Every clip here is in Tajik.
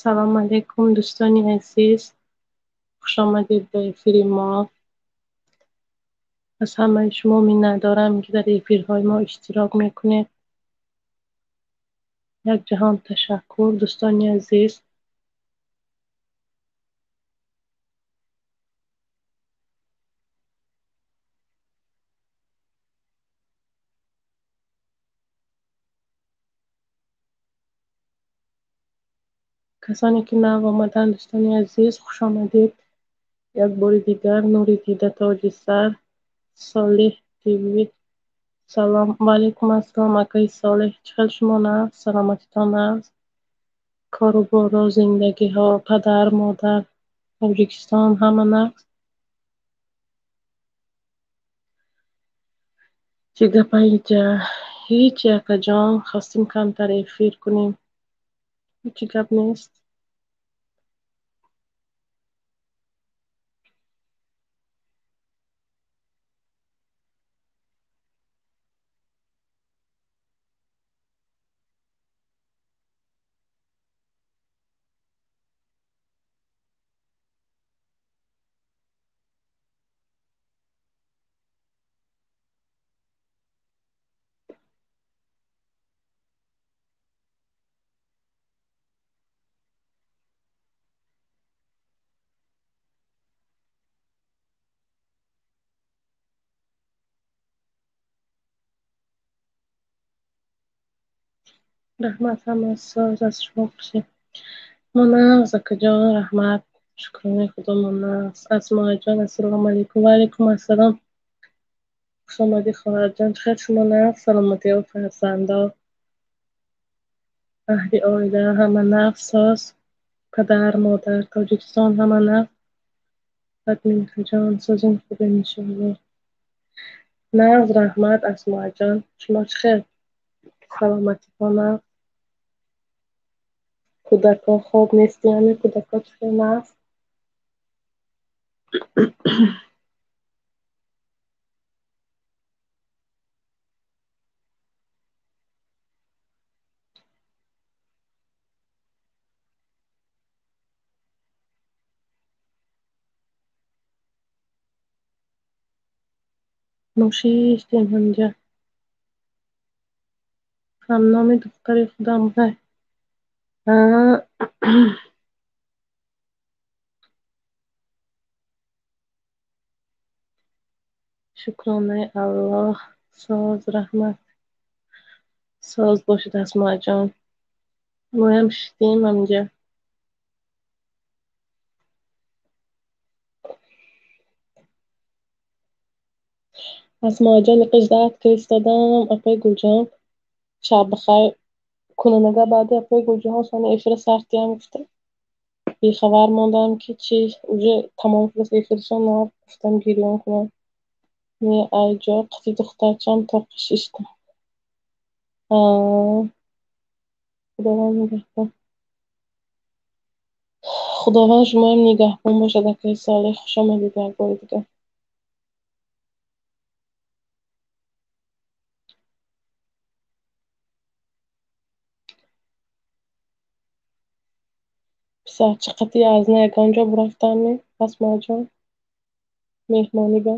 Салом алейкум, дӯстони азиз. Хуш омадед ба эфири мо. Аз ҳамаи шумо миннатдорам, ки дар эфирҳои мо иштирок мекунед. Як ҷаҳон ташаккур, дӯстони азиз. Касоне ки нав омаданд, дӯстони азиз, хуш омадед. Як бори дигар нури дида тоҷи сар, Солеҳ ТВ. Салом ва алейкум ассалом, акаи Солеҳ. Чӣ хел шумо нав? Саломатитон нав? Кору боро, зиндагиҳо, падар, модар, Тоҷикистон ҳама нав? Чӣ гапа инҷа? Ҳеҷ, акаҷон, хостем камтар эфир кунем. Ҳеҷ гап нест. Раҳмат, ҳама соз, аз шумо пурсем. Мо нағз, акаҷон, раҳмат. Шукронаи Худо, мо нағз. Асмоаҷон, ассалому алайкум. Ва алайкум ассалом. Хуш омадӣ, хоҳарҷон. Чӣ хел шумо нағз? Саломатиҳо, фарзандо, аҳли оила ҳама нағз, соз? Падар, модар, Тоҷикистон ҳама нағз? Админкаҷон, созин хубем, иншоаллоҳ. Нағз, раҳмат, Асмоаҷон. Шумо чӣ хел? Саломатиҳо нағз? Кӯдакҳо хоб нестиями? Кӯдакҳо чӣ хел нағз? Мо шиштем ҳамҷа. Ҳамноми духтари худам буда. Шукронаи Аллоҳ. Соз, раҳмат. Соз бошед, Асмоаҷон. Моям шиштем ҳамҷа. Асмоаҷон, иқиждаат киристодам, апаи Гулҷон. Шаб бахайр. Кунанага баъди апаи Гулҷаҳон сони эфира сартиям гуфта. Бехабар мондам, ки чи уже тамом шудааст эфиршон, нав гуфтам гирён кунам. Не, ай ҷо қити духтарчам тоқи шиштам. Худованд нигаҳбон. Худованд шумоям нигаҳбон бошад, акаи Солеҳ. Хуш омадед як бори дигар. Писарча қати аз на ягон ҷо бурафтанми, Асмоаҷон? Меҳмонӣ ба?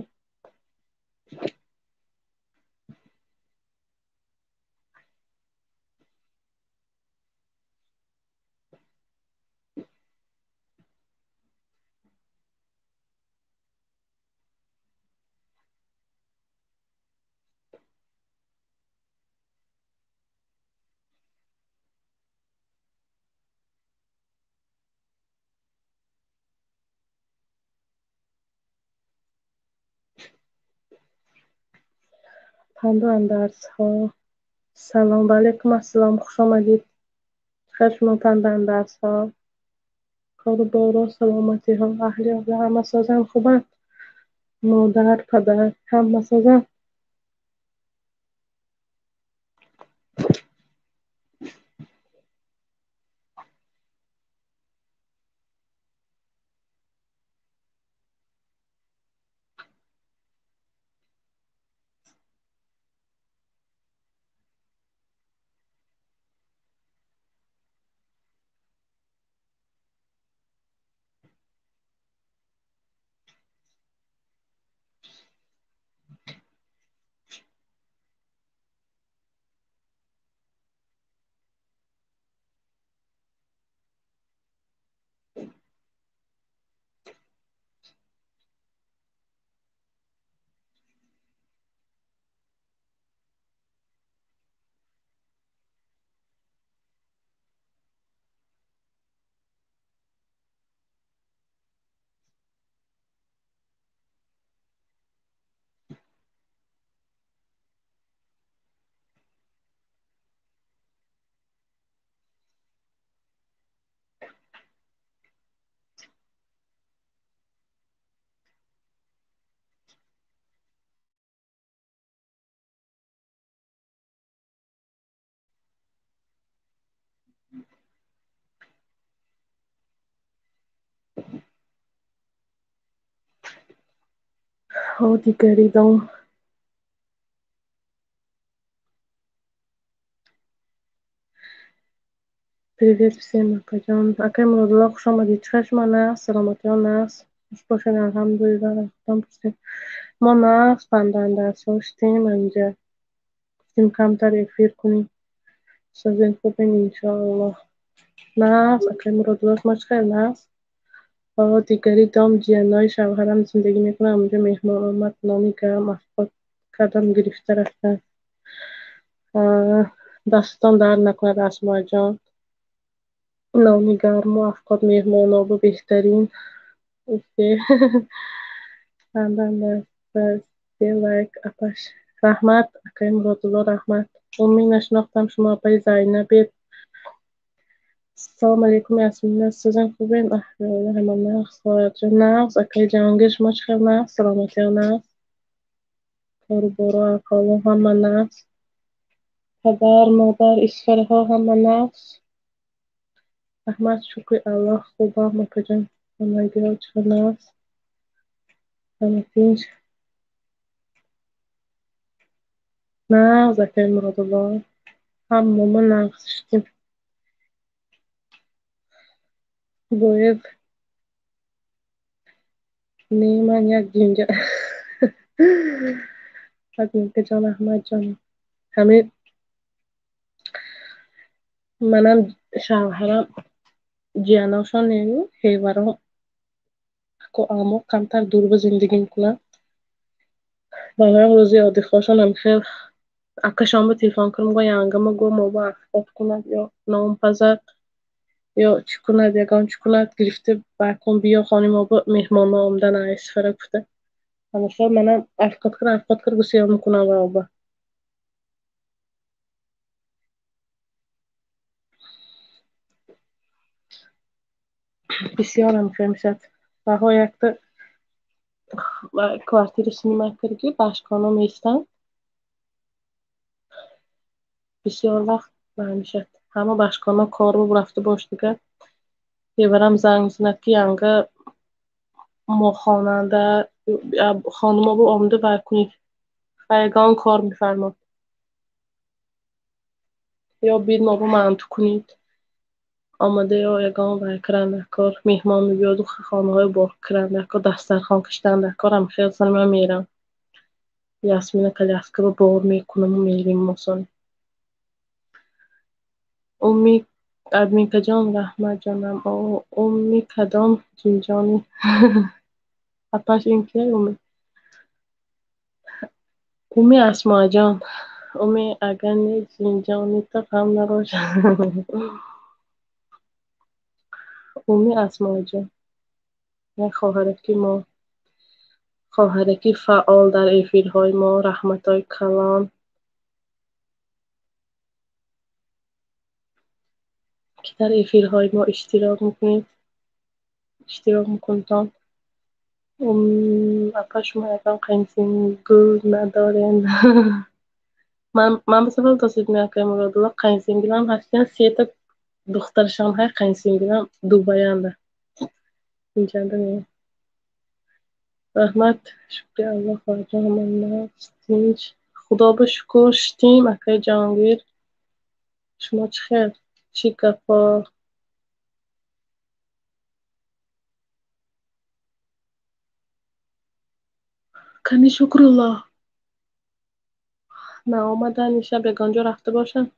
Панду андарсҳо. Салом ва алайкум ассалом, хуш омадед. Хел шумо панду андарсҳо? Кору боро, саломатиҳо, аҳли оила ҳама созанд, хубанд? Модар, падар ҳама созанд? Ҳо дигаридом. Привет всем, акаҷон. Акай Муродулло, хуш омадед. Чӣ хел шумо нағз? Саломатиҳо нағз? Хуш бошед, алҳамдулиллоҳ. Худам пурсед. Мо нағз, пандандарсҳо шудем инҷа. Гуфтем камтар эфир кунем. Созем хубем, иншоаллоҳ. Нағз, акай Муродулло, шумо чӣ хел нағз? Ҳо дигари дом ҷиянои шавҳарам зиндагӣ мекунад, онҷо меҳмон омад, нони гарм афқот кардам, гирифта рафтам. Дастатон дард накунад, Асмоаҷон. Нони гарму афқот меҳмонобу беҳтарин. Лайк апаш. Раҳмат, акай Муродулло, раҳмат. Умми нашинохтам шумо, апаи Зайнабед. Салом алейкум, Ясмина. Созен хубен? Аҳволи ҳама нағз, хоҳарҷон нағз. Акай Ҷаҳонгир, шумо чӣ хел нағз? Саломатиҳо нағз? Кору боро, аҳволо ҳама нағз? Падар, модар, исфараҳо ҳама нағз? Раҳмат, шукри Аллоҳ, хубам, акаҷон. Ҳамагиҳо чӣ хел нағз? Ҳама тинч? Нағз, акай Муродулло. Ҳамамо нағз шудем. Бояд не, ман як ҷинҷа. Админкаҷон, Аҳмадҷон. Ҳамин манам шавҳарам ҷияношон нею ҳеваром аку амо камтар дурба зиндагӣ мекунанд. Бароям рӯзи одихошон ҳам хел акашон ба телефон кунам, го янгама го моба афқот кунад ё нон пазад ё чӣ кунад, ягон чӣ кунад, гирифта бакун биё хони мо ба меҳмонҳо омадан айсфара гуфта. Ҳамин манам афқот кунам, афқот кар гусел мекунам ва оба. Бисёр ҳам хел мешавад. Баҳо якта квартира снимать карди, башконо меистанд. Бисёр вақт мешавад. Ҳама башконо кору рафта бош дигар. Ҳеварам занг мезанад, ки янга мо хонанда хонумо бу омада вай кунед. Ягон кор мефармод. Ё бид мо бу манту кунед. Омада ё ягон вай киранда кор, меҳмон мебиёду хонаҳои бор киранда кор, дастархон кашиданда кор, ҳам хел сани ман мерам. Ясмина коляска ба бор мекунаму мерим мосон. Умми админкаҷон, раҳмат ҷонам. Умми кадом ҷинҷони? Апаш ин кия Умми? Умми Асмоаҷон. Умми агар не ҷинҷонита ғам набошад. Умми Асмоаҷон. Як хоҳараки мо. Хоҳараки фаъол дар эфирҳои мо, раҳматҳои калон. Ки дар эфирҳои мо иштирок мекунед. Иштирок мекунтон. Апа шумо ягон қайнсингул надорен? Ман ба савол досид меакай Муродулло, қайнсингулам ҳастиян, сета духтарашон ҳай қайнсингулам Дубаянда. Инҷанда не. Раҳмат, шукри Аллоҳ, хоҳарҷон, ҳама нағз, тинч. Худо ба шукр, шитим, акай Ҷаҳонгир. Шумо чӣ хел? Чӣ гапҳо? Кани Шукруллоҳ. Наомадан ин шаб ягон ҷо рафта бошанд?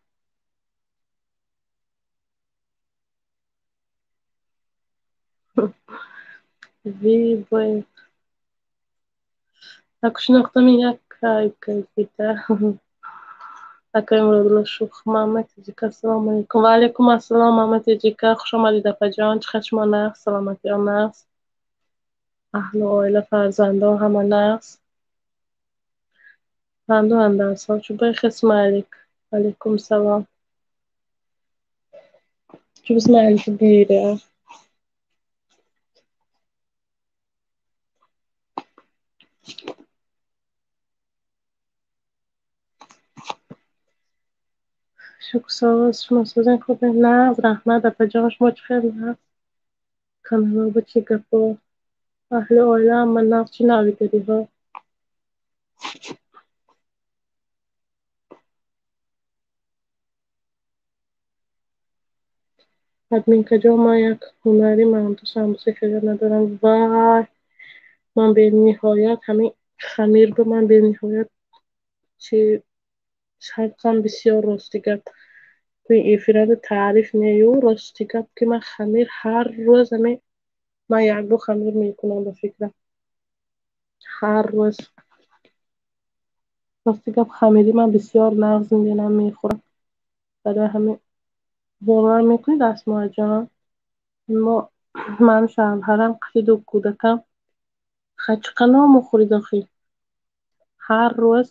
Ви бой. Аку шинохтам ин як кайкайкита. Акай Муродулло шух. Мама Теҷика, ассалому алайкум. Ва алайкум ассалом, мама Теҷика. Хуш омадед, апаҷон. Чӣ хел шумо нағз? Саломатиҳо нағз? Аҳлу оила, фарзандон ҳама нағз? Панду андарсҳо чӯбаи хисмайлик. Алайкум салом. Чӯб смайлик гире. Шукр шумо созен хубен нағз, раҳмат апаҷон, шумо чӣ хел нағз? Каналҳо ба чӣ гапҳо? Аҳли оила ҳама нағз, чӣ навигариҳо? Админкаҷон, ман як ҳунари манту самбуса хеле надорам. Вай, ман бениҳоят ҳамин хамир ба ман бениҳоят чи шавқам бисёр, рости гап. Эфирада таъриф нею, рости гап, ки ман хамир ҳар рӯз ҳамин ман як бор хамир мекунам, ба фикрам. Ҳар рӯз. Рости гап, хамири ман бисёр нағз мебинам, мехӯрам. Барои ҳамин бовар мекунед, Асмоаҷон? Мо ман шавҳарам қати ду кӯдакам хачқа нон мехӯрид охи. Ҳар рӯз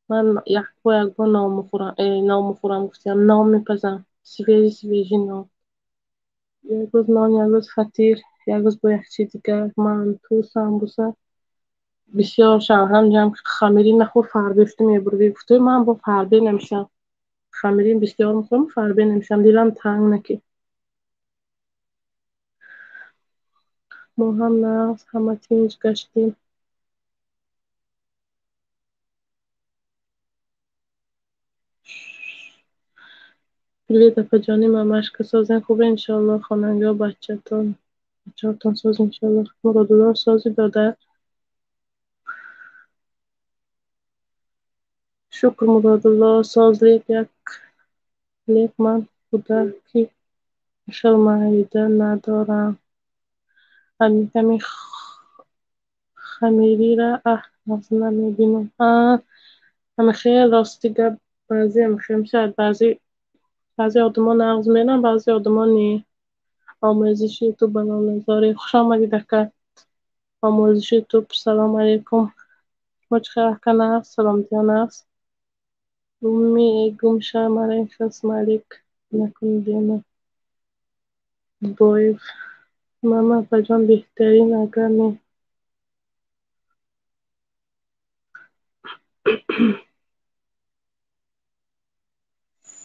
ман якбор якбор нон мехӯрам, нон мехӯрам гуфтам, нон мепазам. Свежий свежий нон. Як рӯз нон, як рӯз фатир, як рӯз бо як чизи дигар, манту, самбуса. Бисёр шавҳарам ҷамъ хамирӣ нахӯр, фарбе шуда мебурдӣ. Гуфта, ман бо фарбе намешавам. Хамирӣ бисёр мехӯрам, фарбе намешавам. Дилам танг наки. Мо ҳам нағз, ҳама тинҷ гаштем. Привет, апаҷони мамашка, созен, хубе, иншоаллоҳ. Хонандаҳо, бачатон, бачаҳотон соз, иншоаллоҳ. Муродулло сози дода. Шукр, Муродулло, соз, лек як лек ман худа ки хел майда надорам. Ҳамин хамирира аҳ нағз намебинам. Ҳама хел рости гап, баъзе хел мешавад, баъзе одамо нағз мебинанд, баъзе одамо не. Омӯзиши ютуб ба Лолазори. Хуш омадед, ака. Омӯзиши ютуб, салом алейкум. Шумо чӣ хел, ака, нағз? Саломатиё нағз? Гумми гумша мара ин хел смайлик накун, Диана. Боев. Мама, апаҷон, беҳтарин, агар не.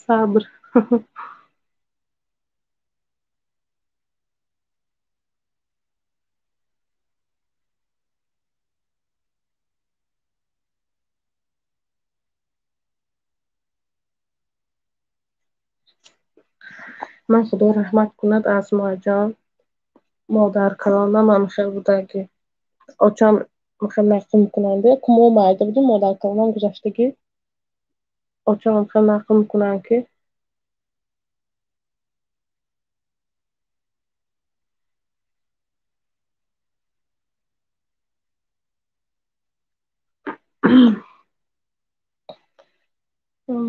Сабр. Ман худо раҳмат кунад, Асмоаҷон, модаркалонам ҳам хел будаги. Очам хел нақл мекунанд, ку мо майда будем, модаркалонам гузаштагӣ. Очам хел нақл мекунанд, ки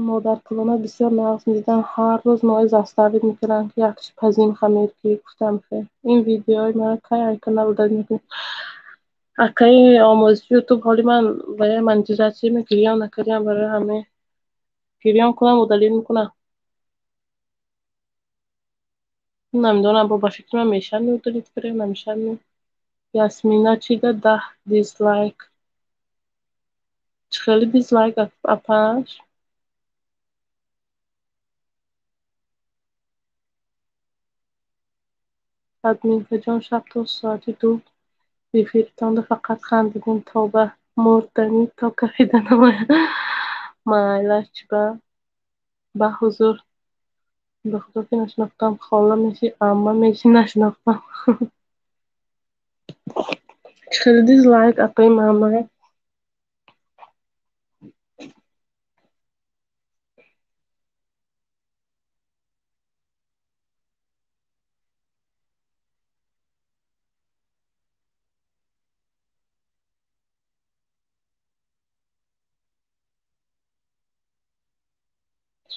модаркалона бисёр нағз медиданд, ҳар рӯз моро заставить мекарданд, ки як чи пазим хамир, ки гуфтам хе. Ин видеои мара кай ай канал удалить мекунед? Акаи омӯзиши ютуб, ҳоли ман вая монетизатсия гирён накардиам, барои ҳамин гирён кунам, удалить мекунам. Намедонам, бо ба фикри ман мешавад ми удалить кунем, намешавад ми. Ясмина чӣ дад? 10 дизлайк. Чӣ хеле дизлайк, апаш? Админкаҷон, шаб то соати 2 эфиртонда фақат хандидем, тоба мурданӣ то кафида намояд. Майлаш чӣ ба ҳузур. Ба худо ки нашинохтам, хола меши, амма меши, нашинохтам. Чӣ хеле дизлайк, апаи мама?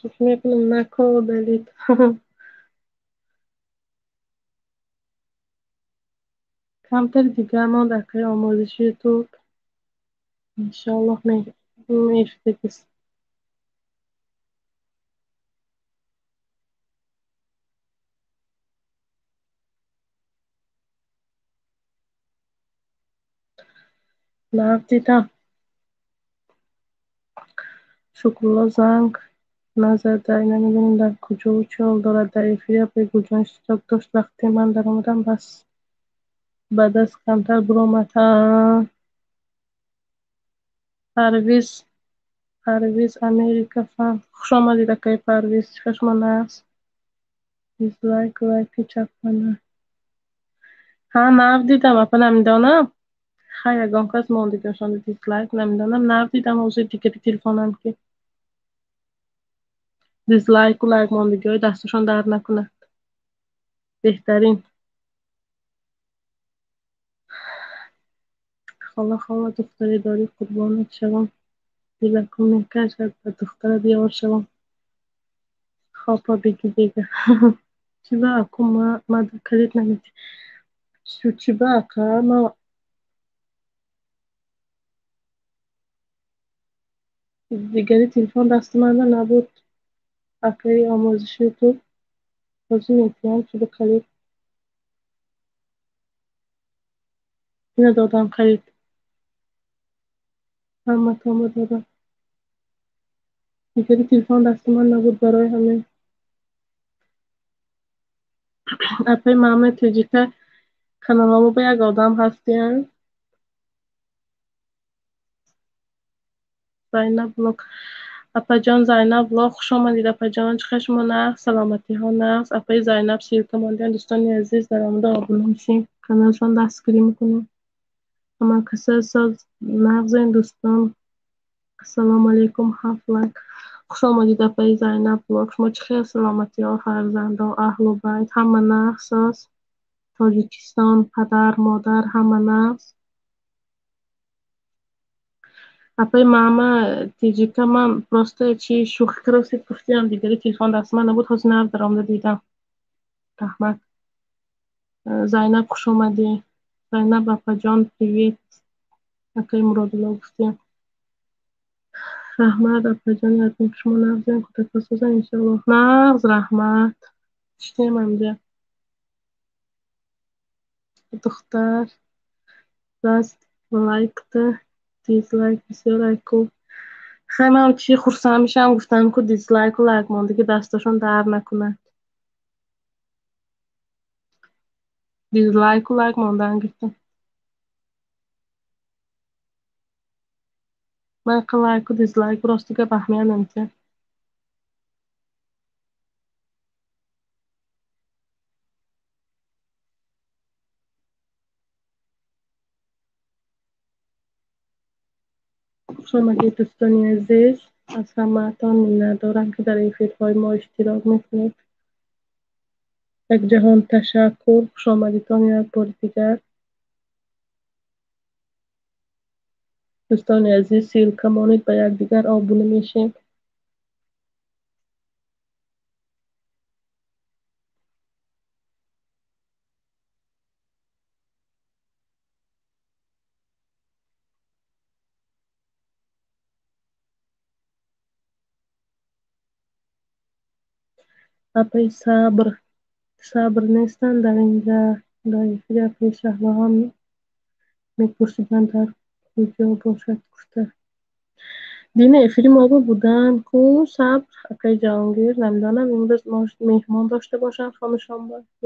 Шӯхӣ мекунам, нако удалить. Камтар дигар монд, акаи омӯзиши ютуб. Иншоаллоҳ мешудагист. Нағз дидам. Шукрулло занг назадай, намедонам дар куҷову чӣ ҳол дорад. Дар эфири апаи Гулҷон иштирок дошт. Вақте ман даромадам, бас ба даст камтар буромад. Парвиз, Парвиз Америка фан. Хуш омадед, акаи Парвиз. Чӣ хел шумо нағз? Дизлайк, лайки чапана. Ҳа, нав дидам, апа, намедонам. Ха, ягон кас мондигашонда дизлайк, намедонам, нав дидам ҳозир дигари телефонам ки. Дизлайку лайк мондагиҳои дасташон дард накунад. Беҳтарин. Хола, хола, духтаре дорӣ, қурбонат шавам. Дилакум мекашад, ба духтарат ёр шавам. Хопа беги бега. Чӣ ба аку ма калид наметӣ? Чӣ ба ака ма дигари телефон дасти манда набуд. Акаи омӯзиши ютуб. Ҳозир метиҳам чӣ ба калид. Ина додам калид. Ҳаматонро додам. Дигари телефон дасти ман набуд барои ҳамин. Апаи Мама Тоҷика каналамо ба як одам ҳастиян. Зайнаб Влог. Апаҷон Зайнаб Влог, хуш омадед апаҷон. Чӣ хел шумо нағз, саломатиҳо нағз. Апаи Зайнаб ссылка мондиян дӯстони азиз, дар омада обуна мешем, каналшон дастгирӣ мекунем. Ҳама каса соз нағзен дӯстон. Ассалому алайкум, ҳафт лайк. Хуш омадед апаи Зайнаб Влог. Шумо чӣ хел саломатиҳо, фарзандо, аҳлу байт, ҳама нағз соз. Тоҷикистон, падар, модар, ҳама нағз. Апаи Мама Тоҷика ман просто чи шӯхӣ каросид гуфтиам, дигари телефон дасти ман набуд, ҳозир нав даромада дидам. Раҳмат. Зайнаб хуш омадӣ. Зайнаб апаҷон, привет. Акаи Муродулло гуфтиам. Раҳмат апаҷон, ядем шумо нағзем, кӯдакҳо созан иншоаллоҳ. Нағз, раҳмат. Читем амҷа. Духтар даст лайкта дизлайк бисёр айку. Хай ман чи хурсанд мешавам, гуфтам ку дизлайку лайк мондагӣ дасташон дард накунад. Дизлайку лайк мондан гирифтам. Ман иқа лайку дизлайку рости гап аҳамият намедиҳам. Хуш омадед дӯстони азиз. Аз ҳамаатон миннатдорам, ки дар эфирҳои мо иштирок мекунед. Як ҷаҳон ташаккур. Хуш омадитон як бори дигар. Дӯстони азиз, ссылка монед, ба якдигар обуна мешем. Апаи Сабр, Сабр нестанд дар инҷа, дар эфири апаи Шаҳло ҳам мепурсиданд дар куҷо бошад гуфта. Дина эфири мо буданд ку Сабр, акаи Ҷаҳонгир, намедонам имрӯз меҳмон дошта бошанд хонашон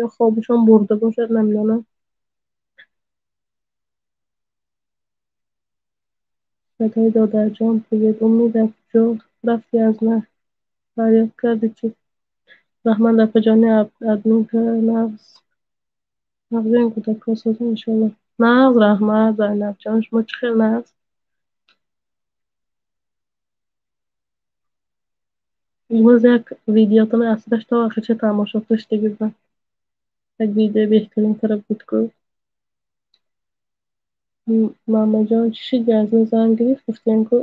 ё хобашон бурда бошад, намедонам. Садои додарҷон, привет. Умед, дар куҷо рафти аз на? Фарёд карди чӣ? Раҳмат апаҷони админка, нағз. Нағзем кӯдакҳо созан иншоаллоҳ. Нағз, раҳмат Зайнабҷон, шумо чӣ хел нағз? Имрӯз як видеотонро аз сараш то охирша тамошо кашида будам. Як видеои беҳтарин кара буд ку. Мамаҷон чӣ шуд? Аз на занг гирифт, гуфтем ку.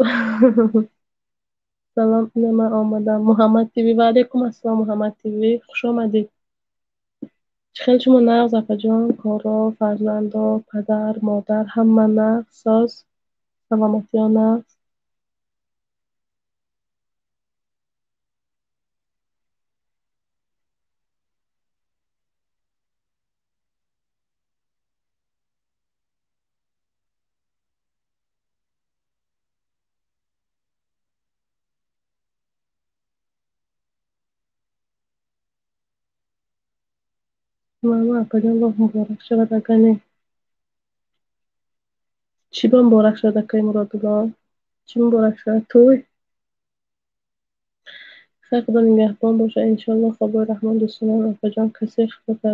Салом, ина ман омадам. Муҳаммад ТВ, ва алайкум ассалом Муҳаммад ТВ, хуш омадед. Чӣ хел шумо нағз апаҷон, коро, фарзандо, падар, модар, ҳама нағз, соз, саломатиҳо нағз. Мама апаҷон, Аллоҳ муборак шавад, агар не. Чӣ ба муборак шавад, акаи Муродулло? Чӣ муборак шавад? Тӯй? Хайр, Худо нигаҳбон бошад. Иншоаллоҳ. Хобои Раҳмон дӯстонам, апаҷон, касе хафа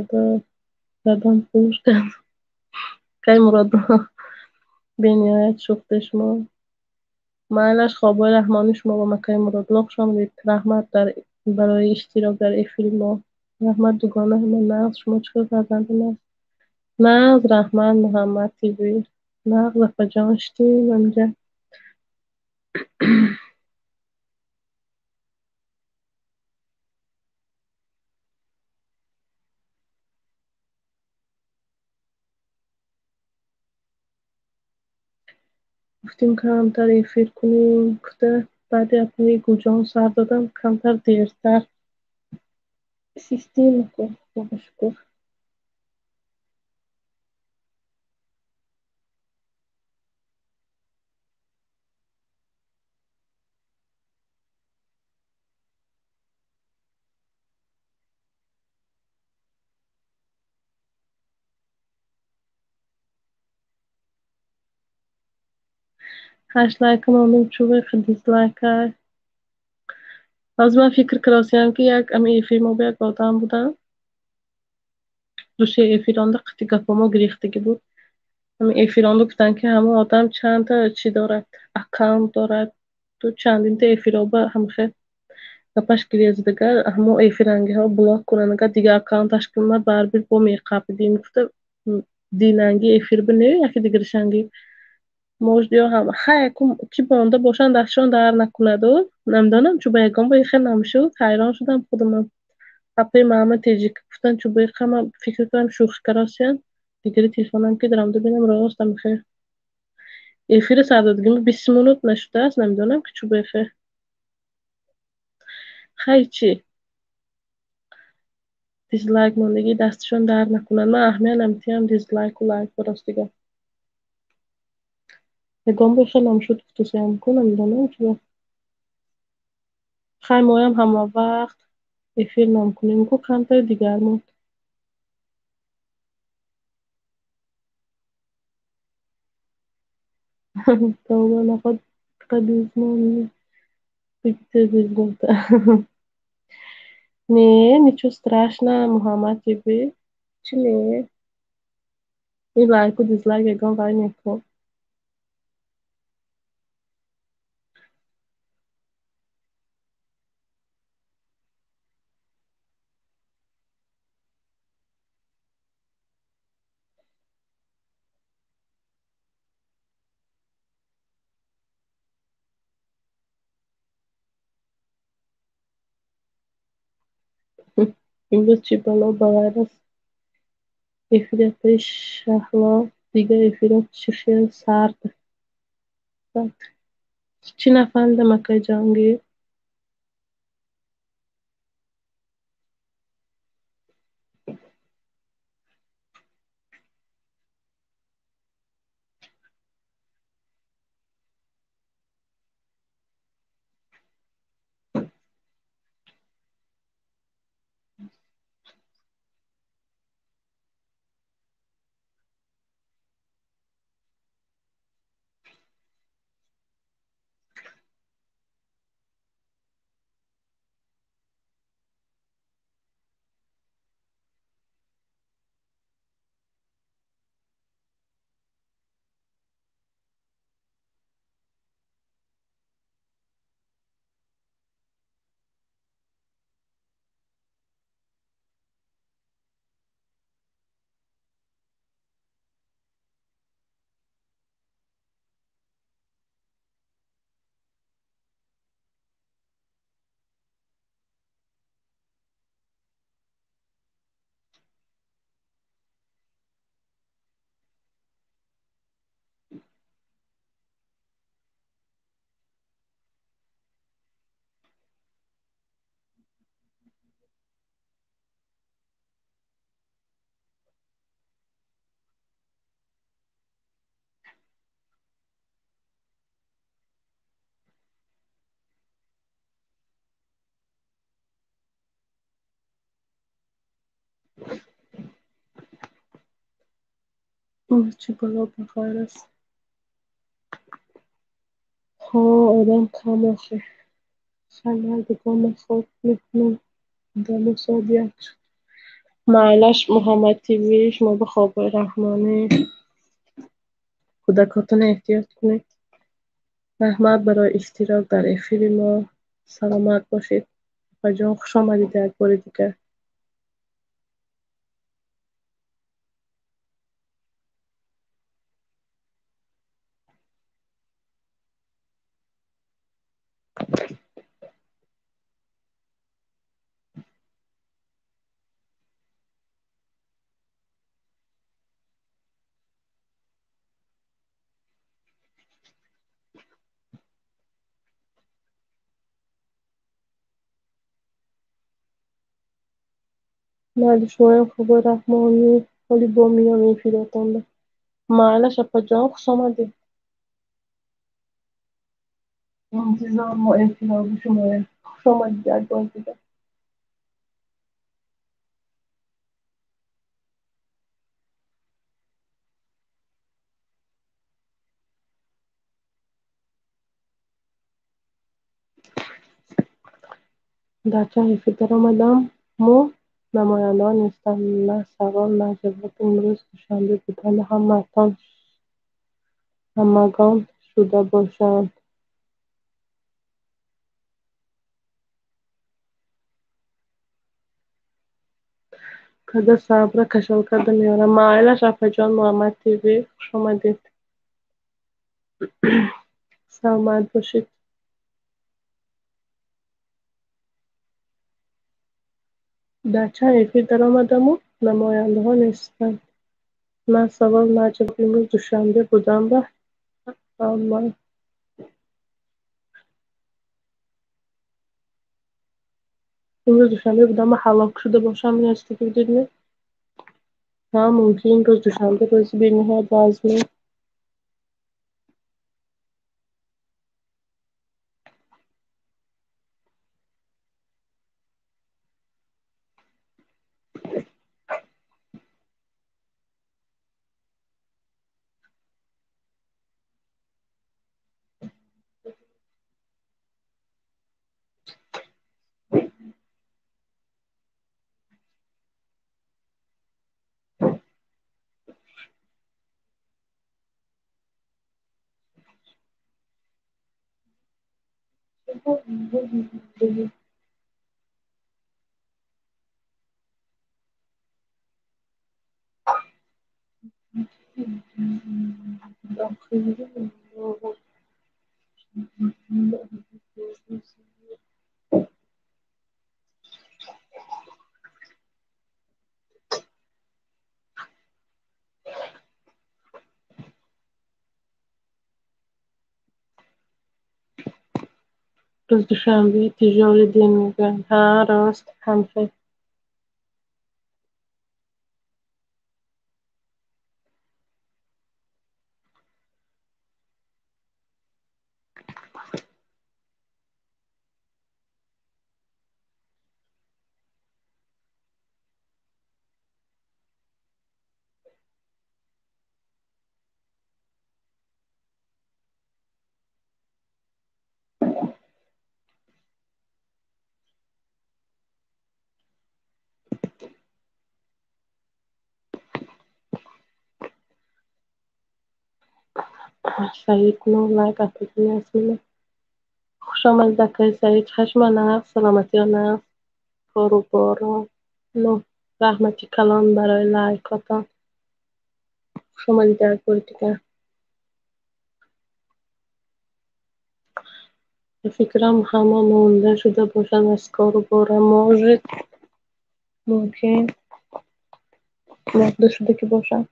кардам, хомӯш кард. Кай Мурод бениҳоят шӯхте шумо. Майлаш, Хобои Раҳмони шумо ба Макаи Муродулло хуш омадед. Раҳмат барои иштирок дар эфири мо. Раҳмат, дугона, ҳама нағз. Шумо чӣ хел, фарзанди нағз? Нағз, раҳмат, Муҳаммад ТВ. Нағз, апаҷон, штим амҷа. Гуфтем камтар эфир кунем, гуфта баъди апаи Гулҷон сар додам, камтар дертар система ку, Худо шукр. 8 лайк мондум, чӯбе дизлайка. Ҳозир ман фикр кардосиям, ки як ами эфир мо як одам будам. Душе эфиронда қити гапомо гирифтагӣ буд. Ами эфиронда гуфтанд, ки ҳамон одам чандта чӣ дорад, аккаунт дорад, ту чандинта эфироба ҳамахе гапаш гирезидага, ҳамо эфирангиҳо блок кунанд, дига аккаунташ кунад, барбир бо меқапидим гуфта, динанги эфир бинею яки дигаришанги может ё ҳам хай ки бонда бошанд, дастшон дар накунаду, намедонам, чӯба ягон бо хел намешуд, ҳайрон шудам худамам. Апаи маама теҷик гуфтан, чӯбаи қама фикр кардам шӯхӣ каросиян, дигари телефонам ки даромада бинам, рост амихе эфири сардодагим 20 минут нашудааст, намедонам ки чӯбаи хе. Хай чӣ? Дизлайк мондагӣ дастшон дар накунад. Ман аҳамият намедиҳам дизлайку лайк, ростига. Ягон бо хел намешуд, гуфтусиям ку, намедонам чӯба. Хай моям ҳама вақт эфир намкунем ку, камтар дигар монд. Тавба, наход қадизмон бигите дизгуфта. Не, ничего страшно, Муҳаммад ТВ. Чӣ не? Ин лайку дизлайк ягон вай некун. Имрӯз чӣ бало ба ғайр аз эфири апаи Шаҳло, дигар эфирҳо чӣ хел сард. Чӣ нафаҳмидам, акаи Ҷаҳонгир? Чӣ бало ба ғайр аз Ҳо, одам кам охе. Хай, мардикон, ман хоб мекунам. Дамо соат 1 шуд. Майлаш, Муҳаммад ТВ, шумо ба хобҳои раҳмонӣ. Кӯдакотонро эҳтиёт кунед. Раҳмат барои иштирок дар эфири мо. Саломат бошед. Апаҷон, хуш омадед як бори дигар. Майли, шумоям хобҳои раҳмонӣ. Ҳоли бо миём эфиротонда. Майлаш, апаҷон, хуш омадед. Интизор мо эфироби шумоя. Хуш омадед як бор дигар. Дар чанд эфир даромадам, мо намояндаҳо нестанд, на савол, на ҷавоб. Имрӯз душанбе буданд, ҳамагон шуда бошанд. Када сабра кашол карда меорам. Майлаш, апаҷон, Муҳаммад ТВ, хуш омадед. Саломат бошед. Дар чанд эфир даромадаму намояндаҳо нестанд, на савол, на ҷавоб. Имрӯз душанбе будам ба ҳама. Имрӯз душанбе будам ба ҳалок шуда бошам, минастаги будед ме? Ҳа, мумкин имрӯз душанбе рӯзи бениҳоят вазмин. Рӯз душанбе тиҷори дин мегӯянд. Ҳа, рост, ҳамхел. Саид, ну лайк апаҷон Ясмина. Хуш омадед, акаи Саид. Чашма нағз, саломатиё нағз, кору боро. Ну, раҳмати калон барои лайкотон. Хуш омадед як бори дигар. Ба фикрам ҳама монда шуда бошанд аз кору бора. Может, мумкин монда шуда ки бошанд.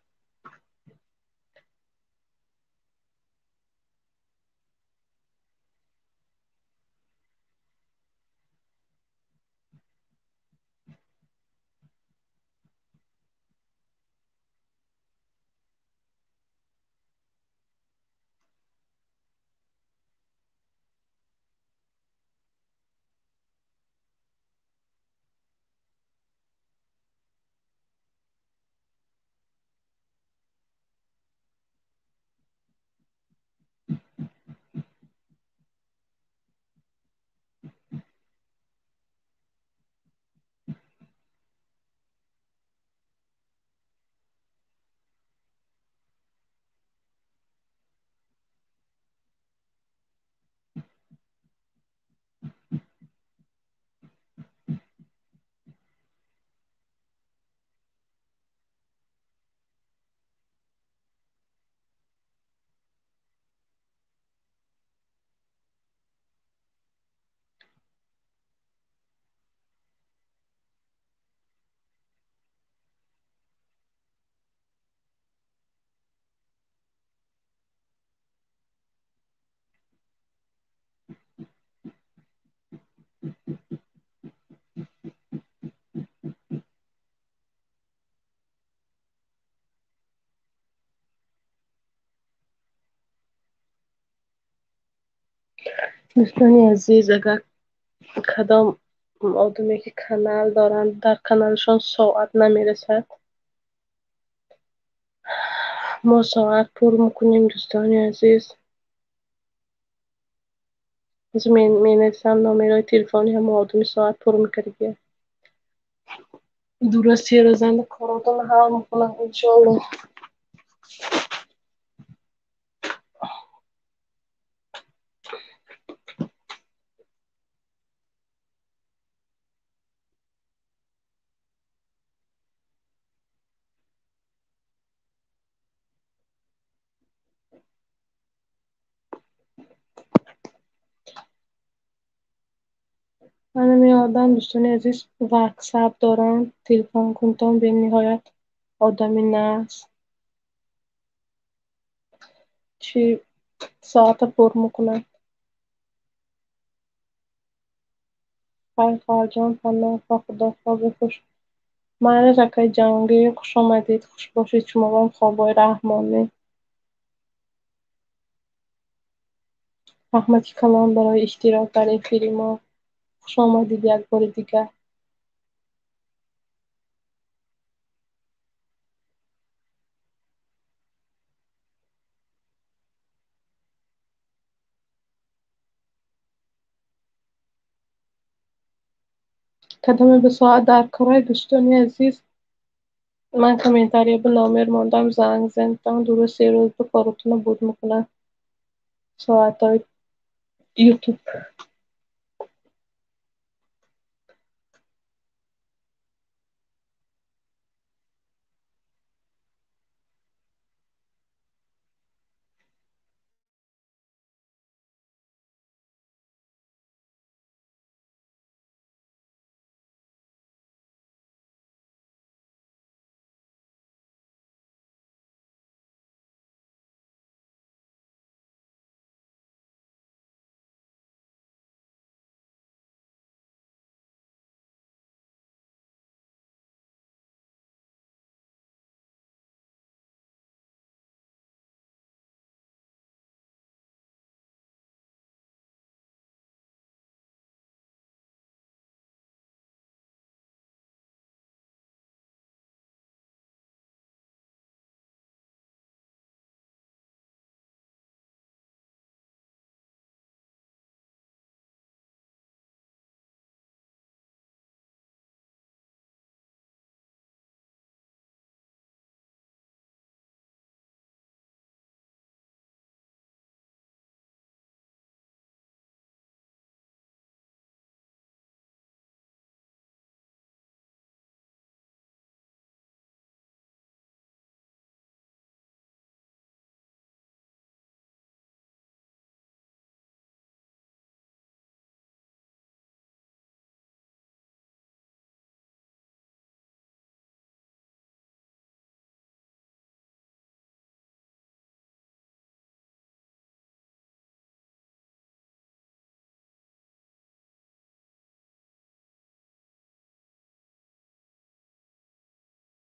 Дӯстони азиз, агар кадом одаме ки канал доранд, дар каналашон соат намерасад, мо соат пур мекунем, дӯстони азиз. Менависам номерои телефони ҳама одами соат пур мекардагия. Дура се рӯзанда коротон ҳал мекунам, иншоаллоҳ. Ҳамин одам, дӯстони азиз, ватсап доранд, телефон кунтон, бениҳоят одами нағз. Чӣ соата пур мекунад. Хайр, хоҳарҷон, паноҳ ба Худо, хоби хуш. Майли, акаи Ҷаҳонгир, хуш омадед, хуш бошед. Шумоам хобҳои раҳмонӣ. Раҳмати калон барои иштирок дар эфири мо. Хуш омадед як бори дигар. Кадоме ба соат дар корай, дӯстони азиз, ман комментария ба номер мондам, занг зантон, дура се рӯз ба коротона буд мекунад соатҳои ютуб.